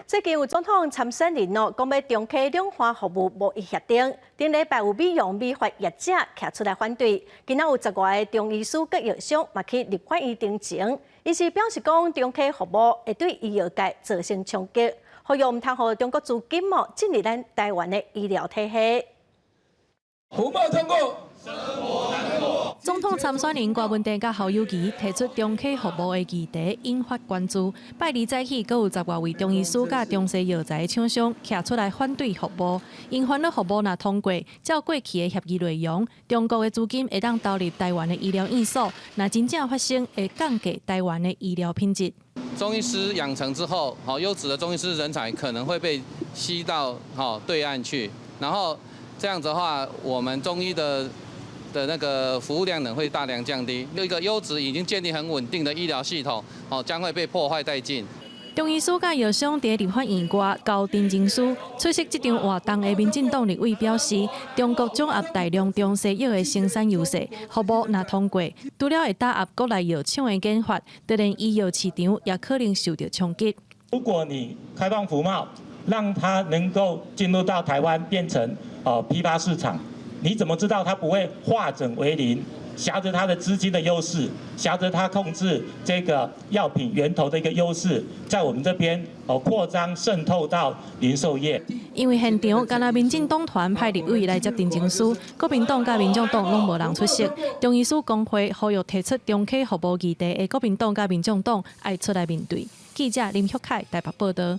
最近有總統參選人哦，講欲重啟兩岸服務貿易協定，頂禮拜有美容美髮業者徛出來反對，今仔有十外个中醫師佮藥商嘛去立法院陳情，伊是表示講重啟服貿會對醫藥界造成衝擊，呼籲毋通予中國資金哦進入咱台灣的醫療體系。服貿通過。總統參選人柯文哲佮侯友宜提出重啟服貿的議題，引發關注。拜二早起，閣有十外位中醫師佮中西藥材廠商徛出來反對服貿。𪜶煩惱服貿若通過，照過去的協議內容，中國的資金會當投入台灣的醫療院所，若真正發生，會降低台灣的醫療品質。中醫師養成之後，好優質的中醫師人才可能會被吸到好對岸去，然後這樣子的話，我們中醫的那個服務量能會大量降低，一個優質已經建立很穩定的醫療系統，哦，將會被破壞殆盡。中醫師佮藥商佇立法院外交陳情書，出席這場活動的民進黨立委表示，中國掌握大量中西藥的生產優勢，服貿若通過，除了會打壓國內藥廠的研發，就連醫藥市場也可能受著衝擊。如果你開放服貿，讓它能夠進入到台灣變成批發市場，你怎麼知道它不會化整為零？挾著它的資金的優勢，挾著它控制這個藥品源頭的一個優勢，在我們這邊哦擴張滲透到零售業。因為現場干焦民進黨團派立委來接陳情書，國民黨佮民眾黨攏無人出席。中醫師公會呼籲提出重啟服貿議題的國民黨佮民眾黨愛出來面對。記者林旭凱台北報道。